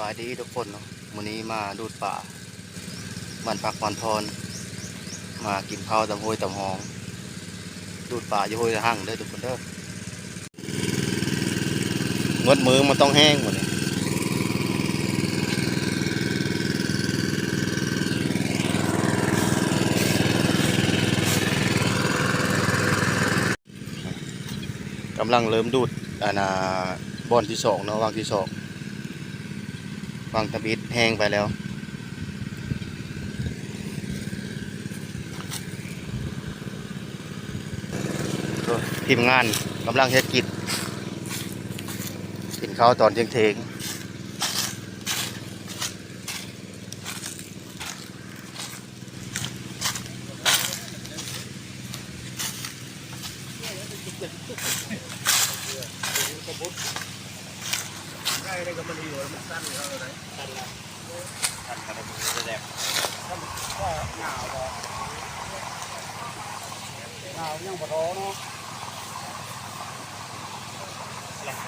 ສະບາຍດີທຸກຄົນເນາະ, ມື້ນີ້ມາດູດປາບ້ານພັກພອນພອນ, ມາກິນເຂົ້າຕຳຫ້ວຍຕຳຮ່ອງ, ດູດປາຢູ່ຫ້ວຍລະຫັງເດີທຸກຄົນເດີ. ໝົດມື້ມັນຕ້ອງແຫ້ງໝົດນີ້. ກຳລັງເລີ່ມດູດ ອັນນ່າ ບ່ອນທີສອງເນາະ, ວັງທີສອງ, ວັງທຳອິດແຫ້ງໄປແລ້ວ. ໂອ້ຍ ທີມງານກຳລັງເຮັດກິນ, ກິນເຂົ້າຕອນທ່ຽງໆ.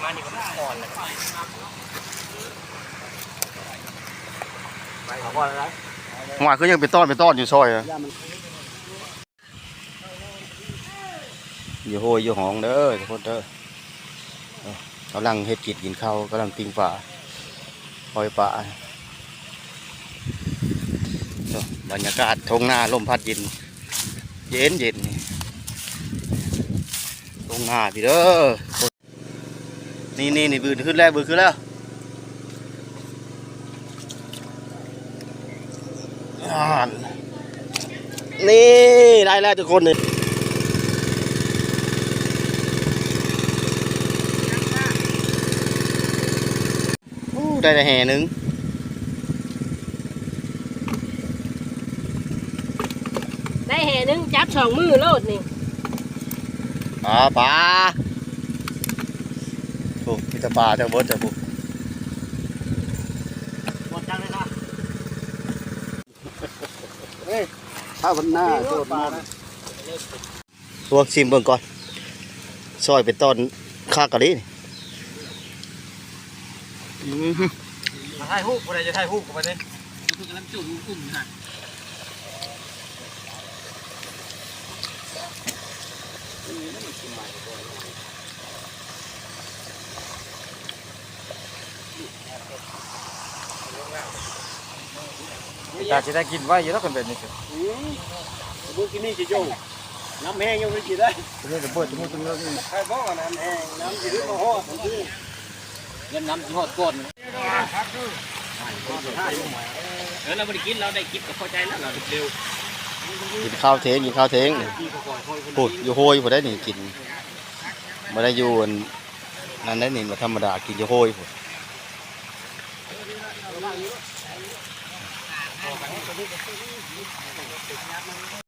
ມານີ້ກໍມັນອ່ອນແລ້ວ. ວ່າຄືຍັງເປັນຕອນເປັນຕອນຢູ່ຊອຍນະ. ຢູ່ໂຮຍຢູ່ຫ້ອງເດີທຸກຄົນເດີ. ເອີ ກຳລັງເຮັດກິນກິນເຂົ້າ, ກຳລັງປີ້ງປາ ປ່ອຍປາ. ໂອ້ ບັນຍາກາດທົ່ງນາ, ລົມພັດເຢັນ ເຢັນໆ ທົ່ງນາພີ້ເດີ. ນີ້ໆ ນີ້ ບືນຂຶ້ນແລ້ວ ບືນຂຶ້ນແລ້ວ. ອ່າ ນີ້ ໄດ້ແລ້ວທຸກຄົນນີ້. ໂອ້ ໄດ້ແຕ່ແຫໜຶ່ງ. ໄດ້ແຫໜຶ່ງ ຈັບສອງມືໂລດນີ້. ປາ ປາ. ໂອ້ ມີແຕ່ປາແຖວເບິດແຫຼະພຸ້ນ. ເອີຍ ພາເພິ່ນໜ້າໂດດນ້ຳ. ລອງຊີມເບິ່ງກ່ອນ, ຊອຍເປັນຕອນຄັກອີ່ຫຼີນີ້. ອືມ ມາຖ່າຍຮູບ, ຜູ້ໃດຈະຖ່າຍຮູບກໍໄປເລີຍ. ເພິ່ນກຳລັງຈຸ້ມອຸ້ມຢູ່ຫັ້ນ. ເປັນຕາຊິໄດ້ກິນໄວຢູ່ດອກ ຄັນແບບນີ້. ອືມ ມື້ກີ້ນີ້ຈະຢູ່ ນ້ຳແຫ້ງຍັງບໍ່ໄດ້ກິນໄດ້. ຕົວນີ້ລະເບີດ ຕົວນີ້ ຕົວນີ້ ໃຜບອກວ່ານ້ຳແຫ້ງ ນ້ຳຊິຂຶ້ນມາຮອດ ເງິນນ້ຳຊິຮອດກ່ອນ. ເອີ ລາວບໍ່ໄດ້ກິນ ລາວໄດ້ກິນກໍພໍໃຈແລ້ວ ລາວເລັວ. ກິນເຂົ້າທ່ຽງ ກິນເຂົ້າທ່ຽງ. ພຸ້ນ ຢູ່ໂຮຍພຸ້ນໄດ໋ນີ້ກິນ. ບໍ່ໄດ້ຢູ່ອັນນັ້ນໄດ໋ນີ້ ບໍ່ທຳມະດາ ກິນຢູ່ໂຮຍພຸ້ນ.